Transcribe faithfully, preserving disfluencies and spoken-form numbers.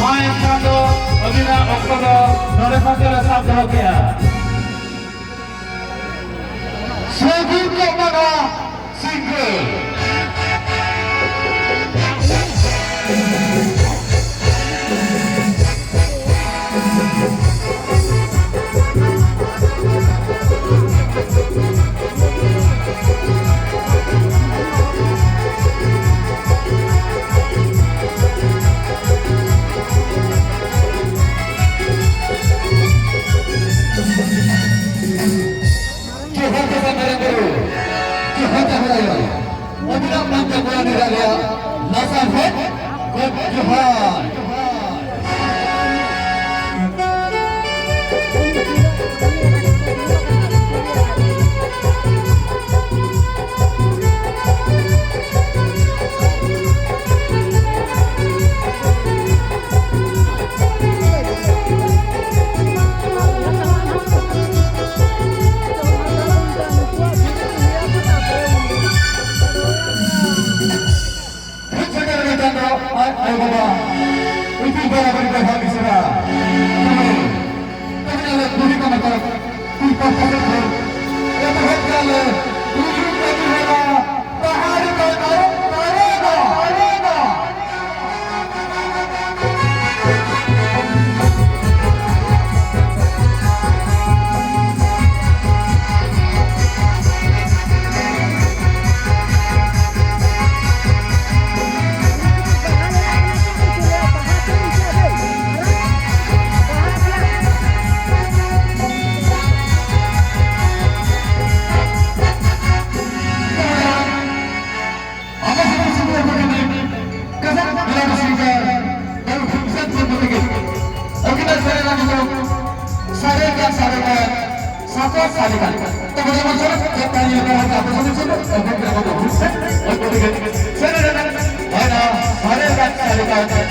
ᱢᱟ ᱮᱱᱠᱷᱟᱱ ᱫᱚ ᱟᱹᱵᱤᱱᱟᱜ ᱚᱠᱛᱚ ᱫᱚ ᱱᱚᱰᱮ ᱠᱷᱚᱱ ᱜᱮᱞᱮ ᱥᱟᱵ ᱫᱚᱦᱚ ᱠᱮᱜᱼᱟ᱾ ᱥᱟᱹᱜᱩᱱ ᱠᱚ ᱢᱟᱱᱟ ᱥᱤᱝᱜᱟᱹ᱾ ᱡᱚᱦᱟᱨ ᱜᱮ ᱢᱟᱨᱟᱝ ᱵᱩᱨᱩ, ᱡᱚᱦᱟᱨ ᱜᱮ ᱢᱟᱨᱟᱝ ᱟᱭᱳ᱾ ᱟᱹᱵᱤᱱᱟᱜ ᱢᱟᱱ ᱛᱮ ᱜᱚᱲᱟ ᱰᱮᱨᱟ ᱨᱮᱭᱟᱜ ᱞᱟᱥᱟᱲᱦᱮᱫ ᱜᱚᱰ ᱡᱚᱦᱟᱨ᱾ ᱢᱤᱫ ᱥᱮᱫ ᱨᱮ ᱢᱤᱫᱴᱟᱝ ᱫᱚ ᱟᱡ ᱟᱭᱳ ᱵᱟᱵᱟ ᱤᱯᱤᱞ ᱵᱟᱨᱟᱵᱟᱨᱤ ᱵᱚᱭᱦᱟ ᱢᱤᱥᱨᱟ᱾ ᱛᱚᱵᱮ, ᱛᱚᱵᱮ ᱟᱞᱮ ᱠᱩᱲᱤ ᱠᱚ ᱢᱮᱛᱟ ᱠᱩᱲᱤ ᱯᱟᱦᱴᱟ ᱥᱮᱫ ᱠᱷᱚᱱ ᱮᱛᱚᱦᱚᱵ ᱠᱟᱜ ᱞᱮ ᱯᱩᱭᱞᱩ ᱠᱟᱹᱢᱤ ᱦᱚᱨᱟ ᱯᱟᱦᱟᱲ ᱫᱚ ᱟᱨᱚ ᱯᱟᱨᱚᱢᱟ, ᱯᱟᱨᱚᱢᱟ᱾ ᱟᱵᱚ ᱥᱩᱨ ᱥᱩᱯᱩᱨ ᱠᱚᱨᱮ ᱠᱟᱡᱟᱠ ᱵᱮᱞᱟ ᱥᱤᱝᱜᱟᱨ ᱵᱟᱹᱵᱩ ᱠᱷᱩᱵᱥᱟᱱ ᱪᱮᱫ ᱠᱚ ᱛᱮᱜᱮ ᱟᱹᱠᱤᱱᱟᱜ ᱥᱮᱨᱮᱧ ᱨᱮᱱᱟᱜ ᱧᱩᱛᱩᱢ ᱥᱟᱰᱮ ᱠᱟᱱ ᱥᱟᱰᱮ ᱠᱟᱱ ᱥᱟᱠᱚ ᱥᱟᱰᱮ ᱠᱟᱱ᱾ ᱛᱚ ᱵᱚᱞᱮ ᱵᱚᱱ ᱥᱚᱨᱚ ᱠᱟᱛᱷᱟ ᱧᱮᱞ ᱠᱟᱱᱟ ᱟᱵᱚ ᱥᱩᱨ ᱥᱩᱯᱩᱨ ᱟᱵᱚ ᱠᱚ ᱟᱵᱚ ᱥᱩᱨ ᱥᱮ ᱟᱹᱠᱤᱱ ᱛᱮᱜᱮ ᱥᱮᱨᱮᱧ ᱨᱮᱱᱟᱜ ᱦᱚᱭ ᱱᱟ ᱥᱟᱰᱮ ᱠᱟᱱ ᱥᱟᱰᱮ ᱠᱟᱱ᱾